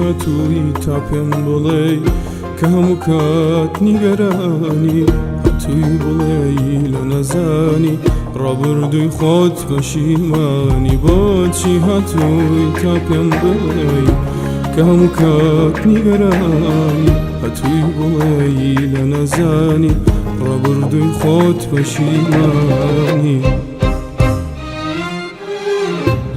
هاتووی تا پێم بڵێی کە هەموو کات نیگەرانی؟ هاتووی بڵێی لە نەزانی ڕابردووی خۆت پەشیمانی؟ بۆچی هاتووی تا پێم بڵێی کە هەموو کات نیگەرانی؟ هاتووی بڵێی لە نەزانی ڕابردووی خۆت پەشیمانی؟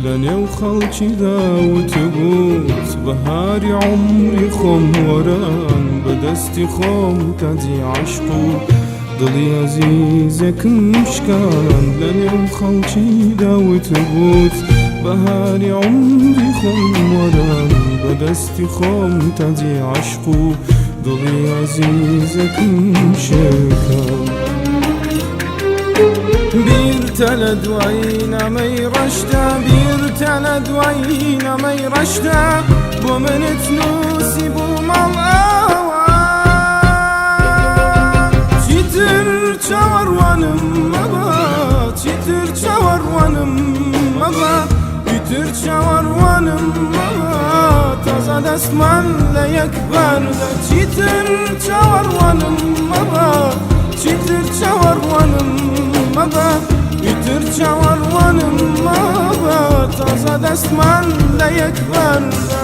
لە نێو خەڵکیدا وتبووت بەهاری عومری خۆم وەران، بەدەستی خۆم تاجی عەشق و دڵی ئەزیزێکم شکان. لە نێو خەڵکیدا وتبووت بەهاری عومری خۆم وەران، بەدەستی خۆم تاجی عەشق و دڵی ئەزیزێکم شکان. بیرتە لە دوای نامەی ڕەشتا، بیرتە لە دوای نامەی ڕەشتا بۆ منت نووسی بوو ماڵ ئاوا. چیتر چاوەڕوانم مەبە، چیتر چاوەڕوانم مەبە، ئیتر چاوەڕوانم مەبە، تازە دەستمان لە یەک بەردە. چیتر چاوەڕوانم مەبە، چیتر چاوەڕوانم مەبە، ئیتر چاوەڕوانم مەبە، تازە دەستمان لە یەک بەردە.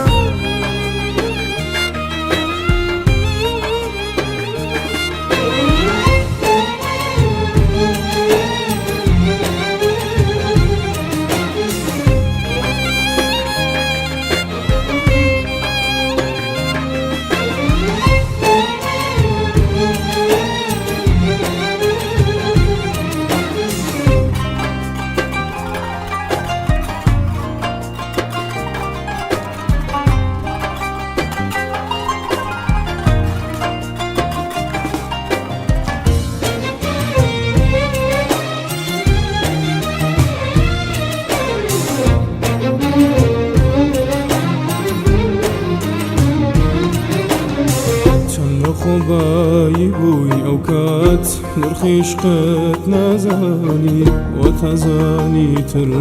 چەند لە خۆبایی بووی ئەو کات نرخی عشقت نازانی، وە تەزانی تر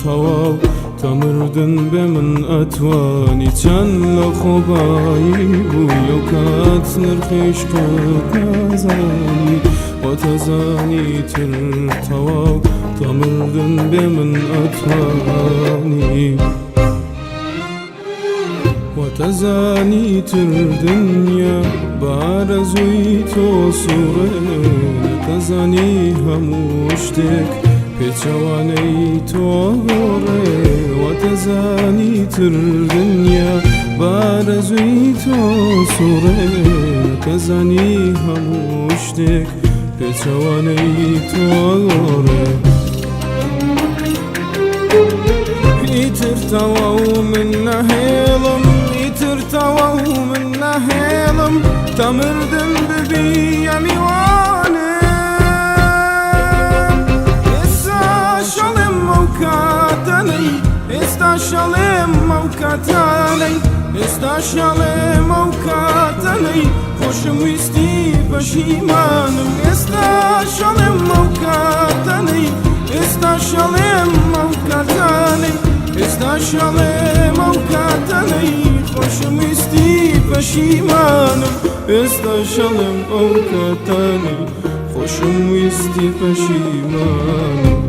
تەواو تا مردن بێ من ئەتوانی. چەند لە خۆبایی بووی ئەو کات نرخی عشقت نازانی، وە تەزانی تر تەواو تا مردن بێ من ئەتوانی. وتەزانی تر دنیا بارەزووی تۆ سوڕێ، نەتەزانی هەموو شتێک پێچەوانەی تۆ گۆڕێ. وتەزانی تر دنیا بارەزووی تۆ سوڕێ، نەتەزانی هەموو شتێک پێچەوانەی تۆ گۆڕێ. ئیتر تەواو من نەهێڵم، ئیتر تەواو من نەهێڵم، تا مردن ببی میوانم. ئێستا شەڵێم ئەو کاتەنەی، ئێستا شەڵێم ئەو کاتانەی، ئێستا شەڵێم ئەو کاتەنەی خۆشم ویستی پەشیمانم. ئێستا شەڵێم ئەو کاتەنەی، ئێستا شەڵێم ئەو کاتانەی، ئێستا شەڵێم ئەو کاتەنەی خۆشم ویستی پەشیمانم. ئێستا شەڵێم ئەو کاتانەی خۆشم ویستی پەشیمانم.